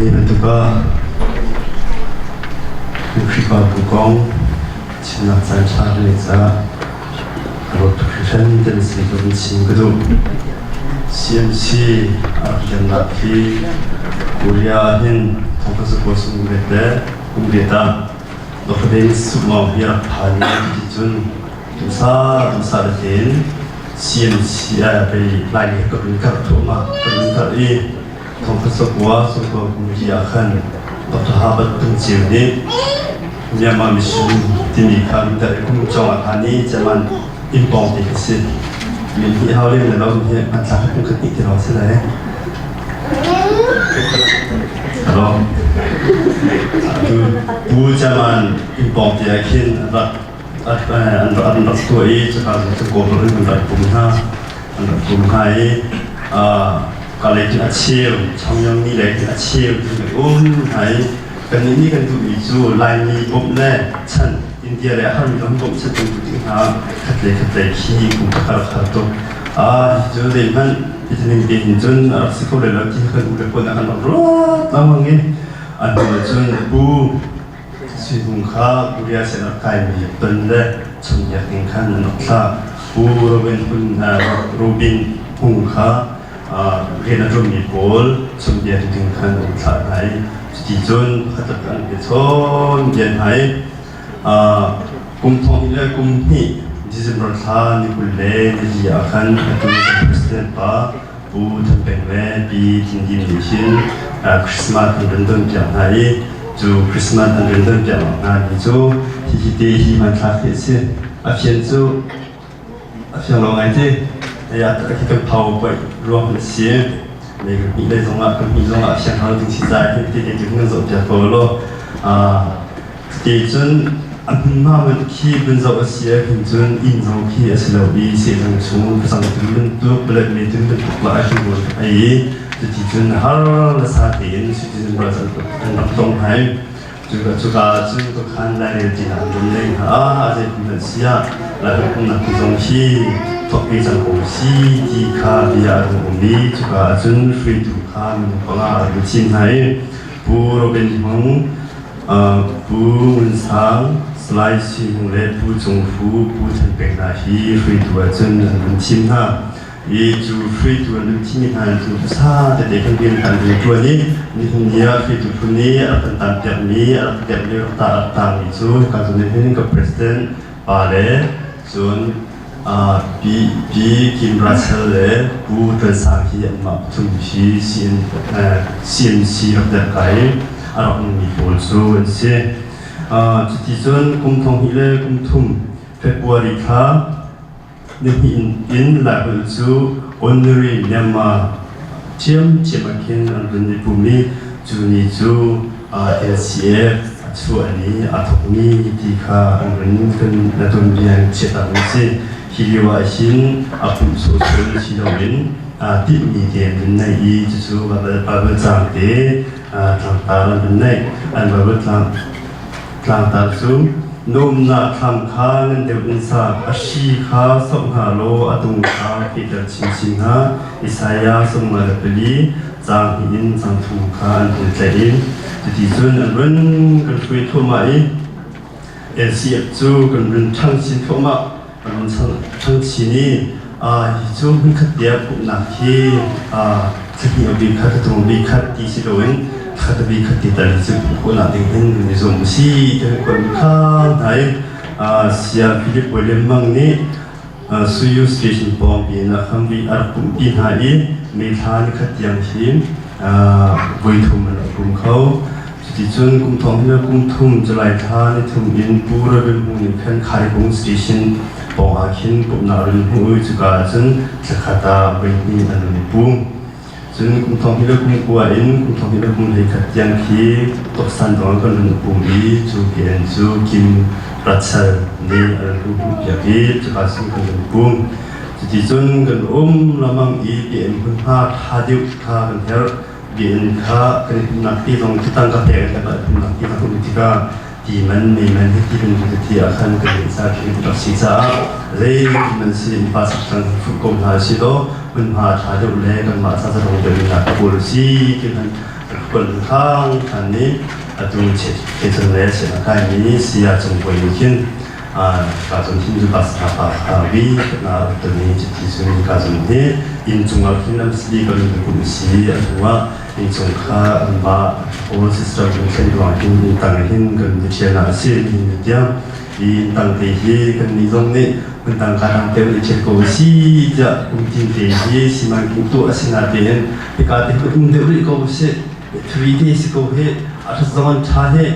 Hi bantuk ah kan Khrihfabu kong chimnak caan ṭha kan ngeih caah ka dawt tuk hringhran ti na si ka vun chim ka duh. CMC a rak liannak hi Korea ah hin thongkhat zakua sung kum le kum riat ah Dr. Dennis Sukmawng hi a rak phan i cuticun tumsa tumsa tein CMC ah pei Laimi ka run karh thluahmah ka run karh i Thongkhat sakua sungkua kum li ah khan Dr. Harvard Tung Ceu nih Myanmar Mission timi kha an tel kum cawng ah khan i German inn pawng te khi si. Min hi hau lem le lo hi an thlak kum khat hnih ti lawng si lai. Hello. Tu pu German inn pawng te ah khin an rak an rak tuah i cuka cu Kawl in an rak pum hna. An rak pum hna i ka lei cun a cheu chongyang ni lei cun a cheu cun kan um hna i kannih nih kan duhmi cu Laimi bawmh le chan India le a harmi zong bawmh chan kan duh tik hna khatlei khatlei khi kum kha rak har tuk cu zeihmanh ning te hin cun a rak si kho le lo ti kan u le pawl kan rak ruat lengmang i a hnu ah cun pu Sihung kha Korea sin rak kaimi ton le chungbiak ding khan an rak thlah. Pu Robin Hun Robin Hung kha rian a ṭuanmi pawl chungbiak ding khan an thlah hna i cuti cun pakhat an pe chawn bian hna i kum thong le kum hnih December thla ni 20 le ni li ah khan atu President pa Pu Than Peng le Pi Tin Dim nih hin Christmas an run don piak hna i cu Christmas an run don piak hna ni cu hihi te hi hmanthlak hi a si. A fian cu a fiang lo ngai te. Ya khi kan phau paih ruang a si. Le kan hnih lei zongah kan hnih zongah a fiang hau ding si zai te te te kan zoh piak ko lo. Te cun a hmunhma man khi vun zoh a si ahhin cun inn zong khi a si lo i sehzung chung facang tun bantuk palet me tun bantuk la ahhin rawl ka ei i cuti cun har le sa tein citizen rights an rak tong hai. Cuka cuka cun ka khan lairel ti an run leng hna a zeitin hmanh si ah Laiholh ti zong hi thawk ve cang ko si ti kha bia a rung um i cuka ahcun hruaitu kha minung panga a run thim hna i Pu Robin Hmung Pu Ngun Sang, Salai Sui Hmung le Pu Cung Fu, Pu Than Peng hna hi hruaitu ahcun an vun thim hna. I cu hruaitu an vun thimmi hna cu hmasa tete kan rian kan vun ṭuan i nihin ni ah hruaitu phun nih a rak kan tanpiakmi, a rak piakmi, rak ta rak taangmi cu hika zawn ah hin ka president pa le cun Pi Kim Rachel le Pu Tuan Sang hi anmah pathum hi CMC rak derh i a rak ummi pawl cu an si. Cuti cun kum thong hnih le kum thum February thla nihnih in Laiholh cu Honorary Myanmar ṭhiamṭhiam ah khin an run i pum i cu ni cu LCF a chuah ni aa thawkmi ti kha an run kan na tuanbia in chiahtak mi si. Hi lio ah hin a pumh sawhsawh in si loin timhmi te an run neih i cucu Bible caang te tlangtar an run neih. An Bible tlangtar cu Nuamnak thlam kha ngan deuh in sa, a hri kha soh hna law a tung kha fehter chinchin hna. Isaiah 54 caang hnih in caang thum kha an hun tlaih i cuti cun an run kan hruai thluahmah i LCF cu kan run ṭhang chin thluahmah kan run ṭhang chin i hi cu hmunkhat te ah pumhnak hi thlahnih a bik khat a tung bik khat ti si loin thla bik khat ti tal hi cu pumh khawhnak ding hin run i zuam u si ti kan kuat kha hna i Saya Philip William Mang nih Suyu Station pawng piin a kham a rak pumhpi hna i May thla ni khat tiang hi voi thum an rak pum kho. Cuticun kum thong hi kum thum July thla ni thum in Pu Ravin Hmung nih khan Kharibung Station pawng ah khin pumhnak rin hmu i cuka ah cun thlakhat ah voi hnih an run i pum. Cun kum thong hi le kum kua in kum thong hi le kum hleikhat tiang khi Toksan dong kan run pum i cu KN cu Kim Rachel nih a run hmuhpiak i cuka cun kan run pum. Cuticun kan um lamang i PN hmunhma ṭha deuh kha kan herh. PN kha kan i pumnak ti zong tangka pek kan i pumnak ti kan um tikah ti man mei man hi ti kan ti ah khan kan in sa khi rak si caah zei man si pa sak tang fuh ko hna si law hmunhma ṭha deuh le kanmah ca zarong deuh in pawl si ti kan Khual khang than i atu che le se kai mi sia chung poi ni khin ka chun hin ju bas na pa kha vi na tani chi chun ka chun hi in chungah khin am si kan kum si atua in chung kha an ba all system in thlen ruang hin in tang hin kan ni thian a si ni tiang i tang te hi kan ni zong nih kun tang ka tang te ni thian ko si tiah kum tin te hi siman king tu asina tein hika te hi um deuh rih ko si three te si ko hi a that zong an tha hi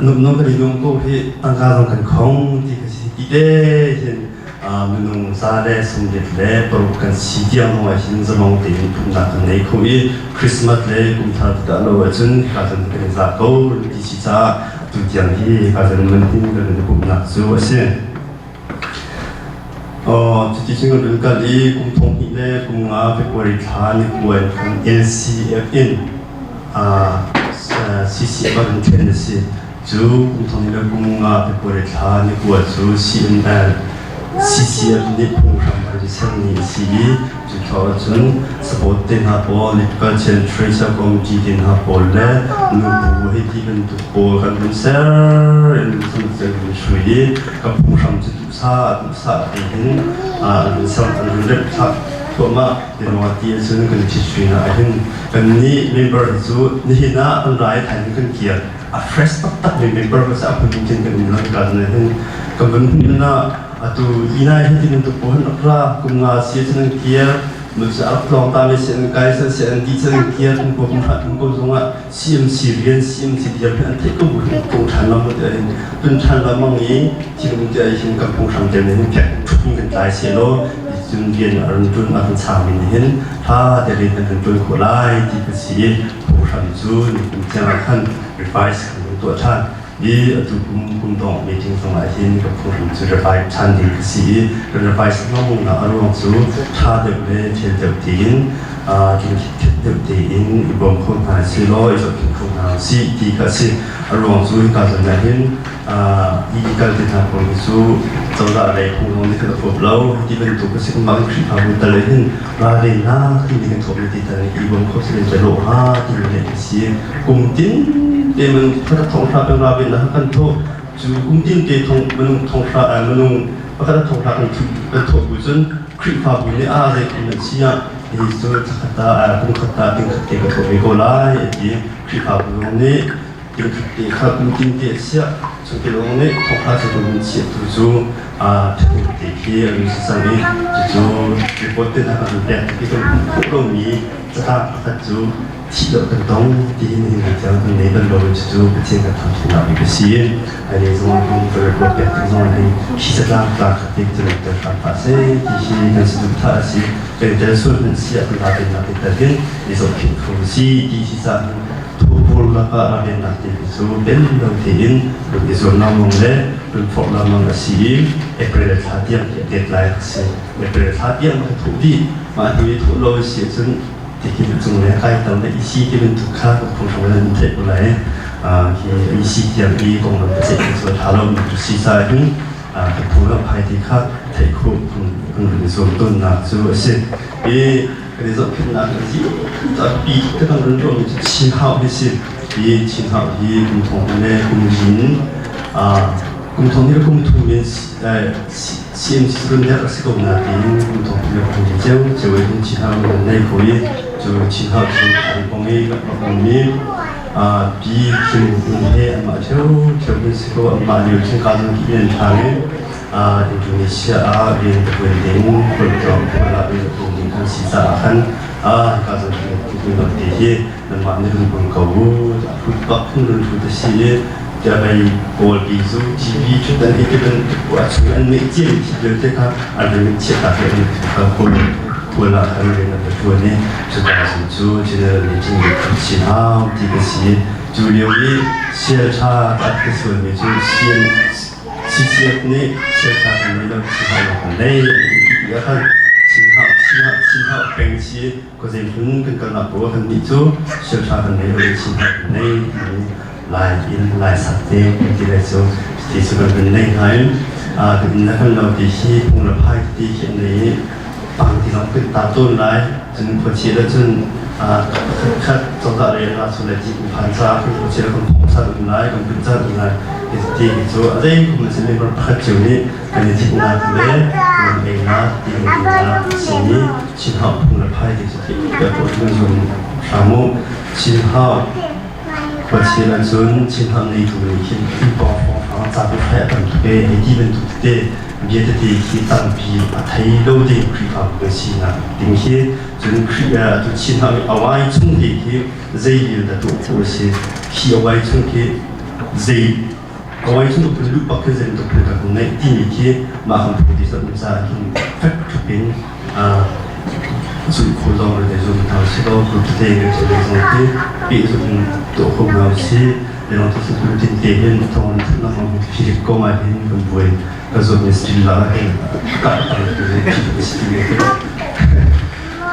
num num kan i num ko hi tangka zong kan khong ti ka si ti te hin minung za le sumlet le paruk kan si tiang zong ah hin zalong tein phungnak kan nei kho i Christmas le kum thar tikah lo ahcun ka zan kan i za ko ti si caah tu tiang hi ka zan man hin kan i pumhnak cu a si. Cuti cun kan run kal i kum thong hnih le kum nga February thla ni kua in khan LCF in CCF ah kan ṭhen a si. Cu kum thong hnih le kum nga February thla ni kua cu CNL CCF nih phunghram an sermi a si i cu thawk ahcun support te hna pawl, Culture and Treasure Committee te hna pawl le nubu hei ti bantuk pawl kan hun ser in kan hrui i ka phunghram cu duhsah duhsah te hin an ser an hun remh thlak thluahmah ti ruangah ti ahcun kan ṭhithrui ah hin kan nih member hi cu nihin ah an rai thain kan kir a fresh taktak mi member ka sa phun tin kan um lang kan hin kan van hun na atu inai hi tin tu pon ra kum nga si chan an kir nu sa ap tlong ta mi si an kai san si an di chan an kir kum ko kum khat kum ko zongah CMC rian CMC diam hi an theih ko bu hin tung than lam te hin tun than lamang i thilum te hin kan phunghram te hin phek thun kan tlai se lo cun rian a run tun a kan chang min hin tha te rian kan kan tuan khawh lai ti ka si i phunghram cu nikum tiang ah khan revise kan run tuah than i atu kum kum dong meeting zong ah hin ka phunghram cu revise than ding ka si i kan revise lengmang nak a ruang cu tha deuh le thil deuh tiin kin deuh tein i bawm kho hna si law i zohkhenh kho hna si ti kha a si. A ruang cu hika zawn ah hin i kal ti hna pawl hi cu cozah lei phung zong nih khan a huap lo ti bantuk a si. Mah Khrihfabu tal hin ralvennak timi kan thawkmi ti tal i bawm kho si kan lawh hnga timi le a si. Kum tin te minung pakhat thong hra kan ralvennak kan thawh cu kum tin te thong minung thong hra minung pakhat thong hra kan thawh bu cun Khrihfabu nih a zei phun nan si ah hi cu thakhat ah kum khat ah ting khat te ka thawh ve ko lai a ti. Khrihfabu zong nih ting khat te kha kum tin te a chiah. Cu ti lawng nih thawngtha cu kum chiah tu cu ṭhahnem te khi a si cang i cucu report te hna kan pek i kan hmuh khawh lomi catlang pakhat cu thih lo kan tong ti hin hin tiang kan nei bal lo cucu Pathian kan thangṭhatnak bik a si. Hmailei zong hin ka report pek tik zong hin hi catlang tlang khat te cu tel hram hlah seh ti hi kan saduhthah a si. Kan tel sual hmanh si ah kan ralvennak te tel hin i zohkhenh kho si ti hi cah hin thupawl lakah ralvennak te hi cu bel lo tein run i zuam lengmang le run forh lengmang a si i April thla tiang hi a det lai a si. April thla tiang ka thuh dih. Mah hnu i thuh lo a si ahcun tikin cung le kai tam le isi ti bantuk kha kan phunghram in theih ko lai. Hi isi tiang i konglam ka ceih cu tha lo mi tu si ca hin kan phunglam phai ti kha theih khawh kan run i zuam tawnnak cu a si. I kan i zohkhenhnak a si pi te kan run ruahmi cu Chin Hau hi si. Hi Chin Hau hi kum thong le kum lin kum thong le kum thum in CMC run der a si ko nain kum thong le kum lin ceu ceu in Chin Hau nan nei kho i cu Chin Hau cu an kong i kan rak ummi pi Kim Un he anmah ṭheu ṭheu in si ko anmah lio chin ka zong ki in ṭhang in Indonesia ah rian ka ṭuan ding khualtlawng khual ah rian ṭuan ding kan si caah khan hika zong ki ṭuan te hi nanmah nih run hmang ko u thut bak phun run thut a si i tiah kawl pi cu TV thut an i ti bantuk a chung an neih cia mi thil vialte kha an rin chiah ta ke an kha kawl kawl ah khan rian an ṭuan i cuka cu general meeting kan si hau ti ka si cu lio i sial ṭha a ka sual mi cu sial CCF nih sial ṭha kan nei lo si hau kan nei ti ah khan chin hau chin hau chin hau peng si khuazei hmun kan kalnak paoh kan nih cu sialṭha kan nei lo i chin kan nei timi lai in lai sak te kan ti lai cu ti cu kan kan nei hna in kan inn le kan lo ti hi phung le phai ti khi an nei i pang ti zong kan ta tawn lai cun khuachia le cun Khat cozah le la su le ti kan phan ca kan khuachia kan phung san um lai kan pun caan um lai ti cu a zei kum na si member pakhat cio nih kan i thitnak le nan einak ti kan dinnak si i Chinhau phung le phai ti cu theih ka tuah kan zum hram u. Chinhau khuachia ahcun Chinhau neitu nih khin pawng hrawnghrang ca pe a tam tuk e hei ti bantuk tete bia tete khi tampi a thei lo ding Khrihfabu kan sinak ding khi cun Khrih atu Chinhau nih awai chung te khi zei lil dah tuah khawh a si khi awai chung khi zei awai chung tuk lu pak khi zei tuk phun kan neih timi khi mah kan phung ti sa um ca hin fek tuk in zulh khawh zong le zum hna si lo group tete kan si le zong khi pehzulh in tuah kho hna si le ti tu tin te hin thong thutnak mang phirik ko ma hin kan buai ka zum ni still la hin ka tam tu le si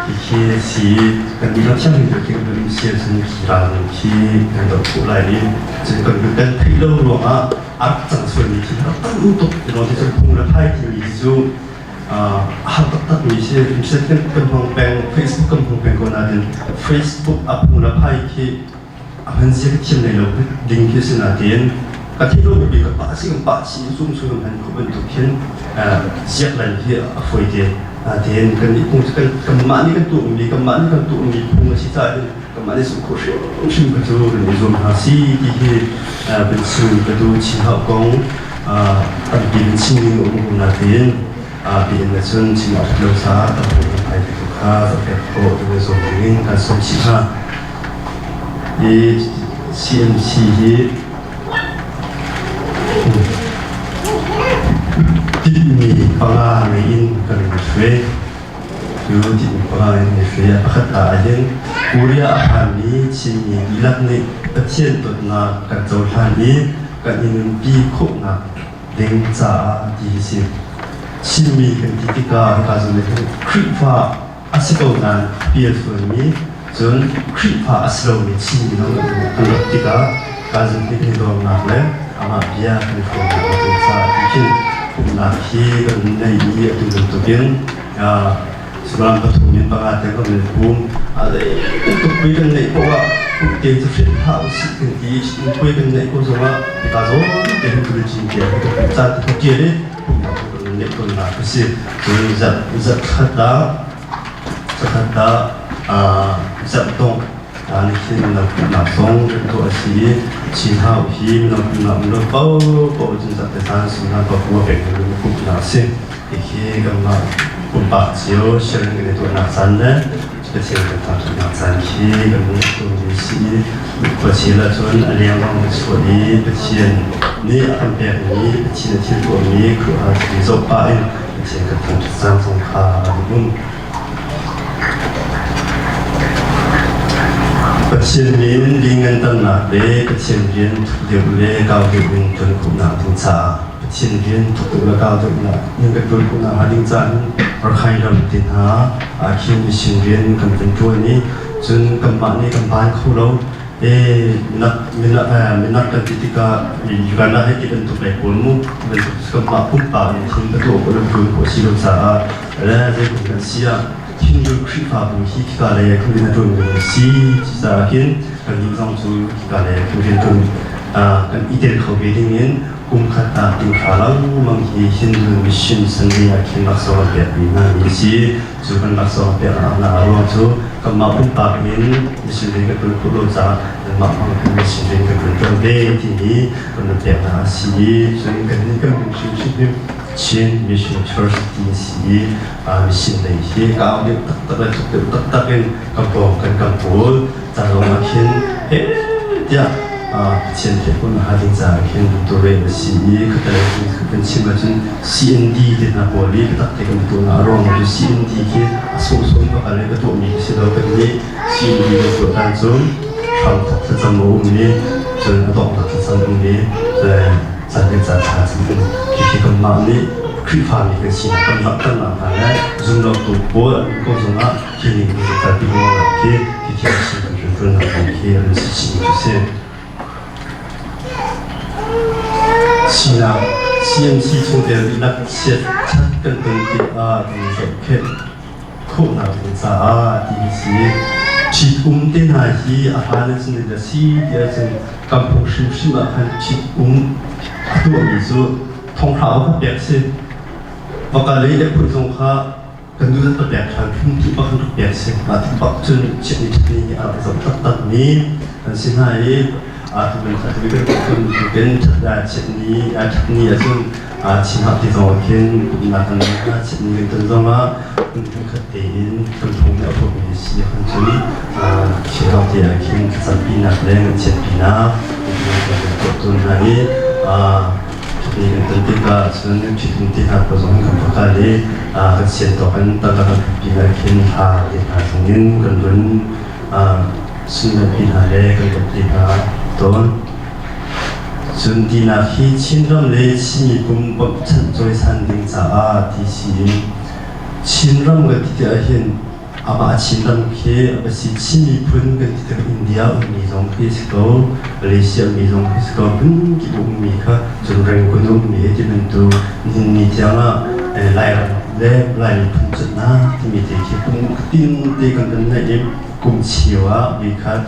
ti khi si kan di thiam hin tu kan si cun ral khi kan do khawh lai i cun kan kan theih lo ruangah a cang sual mi khi tam tuk ti cun phung le phai timi cu a har taktakmi si. Internet kan hmang peng, Facebook kan hmang peng ko nain Facebook a phung le phai khi a hman zia ka thiam lei lo ding khi si nain ka theih lo bibi ka pah si kan pah si zum su kan hman khawh bantuk khin ziak lan hi a fawi te. Nain kan nih phung kan kanmah nih kan tuahmi kanmah nih kan tuahmi phung a si caah hin kanmah nih sum khawh hrimhrim kha cu kan i zuam hna si ti hi kan chim ka duh chin hau kong tampi in chim ding a um ko nain tiin na cun chim a lo caah tampi kan phai ti kha pek khawh tu zuam ding in kan sawm chih hna. Hi CMC hi tinhmi panga ngei in kan hruai. Cu tinhmi panga in kan hruai. Pakhat ah hin Korea a phanmi Chinmi dihlak nih Pathian dawtnak kan cohlan i kan i nunpi khawhnak ding caah ti hi si. Chinmi kan ti tikah hika zawn ah hin Khrihfa a si ko nain pial sualmi cun Khrihfa a si lomi Chinmi zong an rat tikah ka zun hi kan i dawrnak le amah bia kan i hrawmnak a ding caah ti khin pumhnak hi kan nei i atu bantukin Suimilam pathum in panga tiang kan in pum. A tuk pui kan neih poh ah te cu hrin hlah usih kan ti i pui kan neih ko zongah hika zawn te hin kan cin te caan te tial i pumnak kan neih tawnnak a si. Cun zarh zarh khat ah zakhat ah zarh dongh ni khin mino pumnak zong kan tuah a si i Chin Hau hi mino pumnak um lo paohpaoh cun zarh te caan sungah papu a pek mi pumnak a si. Hihi kanmah pumpak cio sharing kan i tuahnak caan le Pathian kan thangṭhatnak caan khi kan ngeih tawnmi si i khuachia ahcun a lengmang kan chuah i Pathian nih a kan pekmi Pathian a thil tuahmi khuaruahhar thil zoh pah in Pathian kan thangṭhat caan zong kha an um. Pathian min lihnganternak le Pathian rian thuk deuh le kau deuh in ṭuan khawhnak ding caah Pathian rian thuk deuh le kau deuh in kan ṭuan khawh nakhnga ding caah Rakhine ram te hna ahkhin mission rian kan kan ṭuan i cun kanmah nih kan baan kho lo. Minak kan ti tikah Uganda hei ti bantuk lei pawl mu bantuk kanmah pumpak in thil ka tuah khawh lo ṭuan khawh si lo caah le zeitin kan si ah Hindu Khrihfabu hi khika lei ah khin rian a ṭuanmi si caah khin kannih zong cu khika lei ah khin rian ṭuan kan i tel kho ve ding in kum khat ah tinhra lengmang hi Hindu mission Sunday ah khin laksawng an pekmi hna mi si. Cu kan laksawng pek nak a ruang cu kanmah pumpak in mission rian kan ṭuan khawh lo caah nanmah hmang hin mission rian kan ṭuan ṭuan ve timi kan van pek hna a si i cun kannih kan min hrimhrim hi Chin Mission Church ti a si i mission lei hi kau deuh taktak le thuk deuh taktak in kan pawng kan kan pawl ca zong ah khin he tiah Pathian theih khawh nakhnga ding caah khin tuah a si i khatalei kan chim ahcun CND te hna pawl i biatak te kan tuahnak a ruang cu CND khi a sawhsawh in bakal in ka tuahmi khi si lo kan nih CND kan tuah caan cu hramthawk thlacam a um i cun a donghnak thlacam um i caan kan caan ṭha cun khi kanmah nih Khrihfami kan sinak kan langhternak hna le zumlotu pawl an um ko zongah khi ning kan kalpi ruangah khi khi a si kan rianṭuannak kong khi an si chih cu si. Sinak CMC chungtel dihlak chiat that kan ton tikah kan zohkhenh khawhnak ding caah ti hi si. Ṭhitum te hna hi a hlan in cun a si ti ahcun kan phung hrimhrim ah khan ṭhitum a tuahmi cu thonghra kha pek si. Vaka lei le phun zong kha kan nu ka pek ṭhan phungki bak kan rak pek si. Mah ti bak cun chiat ni ṭhat ni a rak zoh taktak mi kan si hna i kan ṭhat chiat ni a ṭhat ni ahcun chin ti zong khin pumnak kan nei hna chiat ni kan ton zongah khat tein kan phung nih a phurmi si khan cun chin te ah khin thlacampinak le ngaihchiatpinak kan tuah tawn hna i ni kan ton tikah cun ṭhitum ti hna pawl zong kan pakal i kan sian tawk in tangka kan pin ah khin thla te hna zongin kan run sundanpi hna le kan dawt hna tawn. Cun tinak hi Chinram le Chin miphun bawmhchanh cawisan ding caah ti si in Chinram kan ti tikah hin amah Chinram khi a si Chin miphun kan ti tikah India ummi zong khi si ko, Malaysia ummi zong khi si ko, hmunkip ummi kha cun Rangoon ummi ti bantuk nihin ni tiang ah Lairam le Lai miphun cutnak timi te khi kum tin te kan kan neih i kum cheu ah voikhat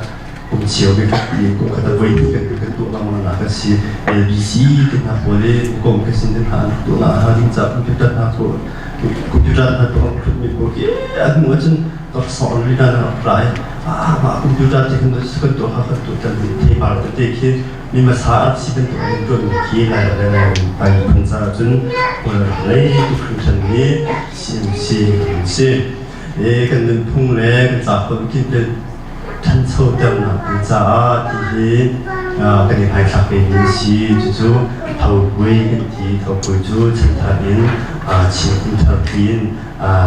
kum cheu voikhat ti kum khat ah voi hnih kan kan tuah lengmang nak a si. LBC te hna pawl i kum ka sin te hna an tuah na ha ding ca computer hna tuah computer hna tuah mi pawl khi an hmuh ahcun rak sawng ri na rak rai ah mah computer te kan kan tuah kha kan tuah tan thei par tete khi mi hmasa an si bantuk in tuan mi khi lai le lai lai phun ca cun lei tu hringhran hi CMC kan si. E kan nunphung le kan caholh kin ṭhanchoternak ding caah ti hi kan i hmaithlak ve mi si. Cucu Thopui kan ti. Thopui cu chanthar in Chin kumthar tiin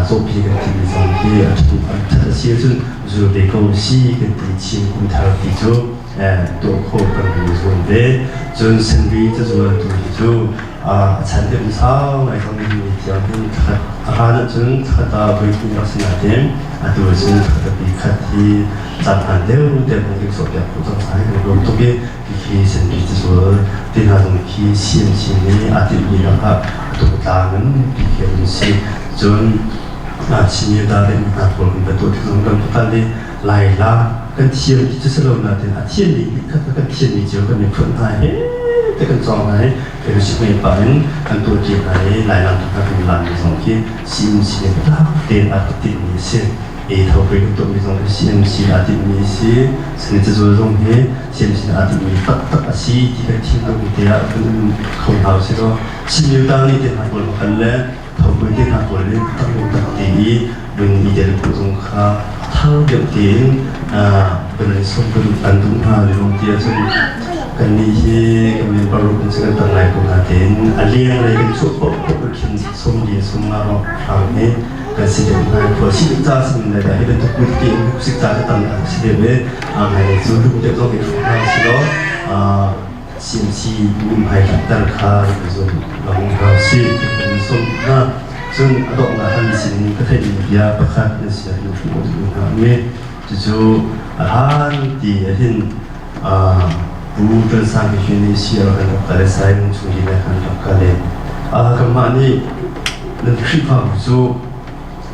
zawpi kan timi zong hi a ṭhat a si ahcun zul ve ko si kan ti. Chin kumthar ti cu tuah khawh kan i zuam ve. Cun senri cazualtu hi cu a chan deuh sau ngai cang mi tiang hin thakhat a hlan ahcun thakhat ah voi hnih rak si nain atu ahcun thakhat pi khat hi caan hmaan deuh deuh kan kan sawhpiak khawh cang sai kan lawm tuk i khi senri cazual te hna zong khi CMC nih aa tinhmi lakah tungtlang in ti khi an si. Cun Chin da le hna pawl kan va tuah tik zong kan va kal i Laila kan thiam ti cu si lo nain a thiam mi khat kan thiam mi cio kan i phun hna he te kan cawng hna i fellowship ngei pah in kan tuah ṭi hna i Lailam hna kan lan mi zong khi CMC nih biatak tein a tinh mi a si. E tho pei kan tuah mi zong hi CMC aa tinh mi a si. Sani cazual zong hi CMC aa tinh mi taktak a si ti kan thinlung te ah kan um kho hna usih law Chin tang nih te hna pawl kan le Thopui te hna pawl nih tak tak ti i vun i tel khawh zong kha thar deuh tein kan i sawm kan kan duh hna lilong ti ahcun kannih hi kan min paruk in kan tam lai ko na tein a leng lei kan chuah paoh paoh khin sawm li sawm nga ro hrang hi kan si deuh hna khua si ca sin le hi bantuk kut ti in sik ca tam si deuh ve a ngai cu lung deuh zong i hna si lo CMC mumhai langhter kha zum lang hna usih ti kan sawm hna. Cun a donghnak ah sin ka theihmi bia pakhat nan sia in hmuh duh hna mi cucu a hlan ti ahhin Pu Ṭuan Sang hi nih CR kan rak kal i Simon chung i kan rak kal i kanmah nih nan Khrihfabu cu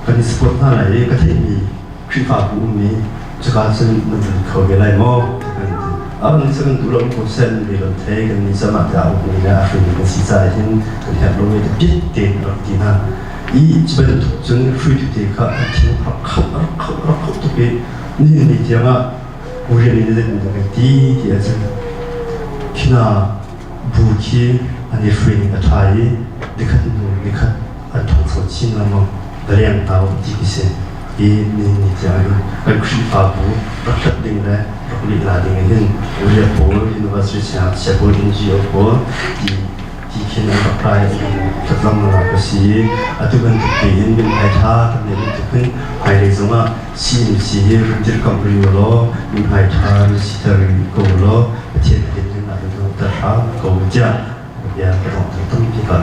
kan i support hna lai i ka theihmi Khrihfabu ummi cuka cun nan kan kho ve lai maw kan ti. An nih cun duh lo ko seh mi lam thei kan nih cam ah tiah ukmi le a hruimi kan si caah hin kan herh lo mi bit tein rak ti hna. I cu bantuk cun hruitu te kha an thin rak khoh rak khoh rak khoh tuk i nihin ni tiang ah rian in zeitin dah kan ti ti ahcun khina bu khi an i hruai ning a ṭha i nikhat hnu nikhat an ṭhangcho chin lengmang leng tau ti khi si. Hi nihin ni tiang hin kan Khrihfabu rak hlat ding le rak lihla ding hin riak pawl, university siangngakchia pawl, NGO pawl ti ti khin an rak rai hlat lengmang ka si. Atu bantuk tein minhmai ṭha kan neih bantuk hin hmailei zongah CMC hi run dirkamh rih u law minhmai ṭha run siter rih ko u law Pathian din ding ah kan hmuhter hram ko tiah bia ka dongh tampi ka.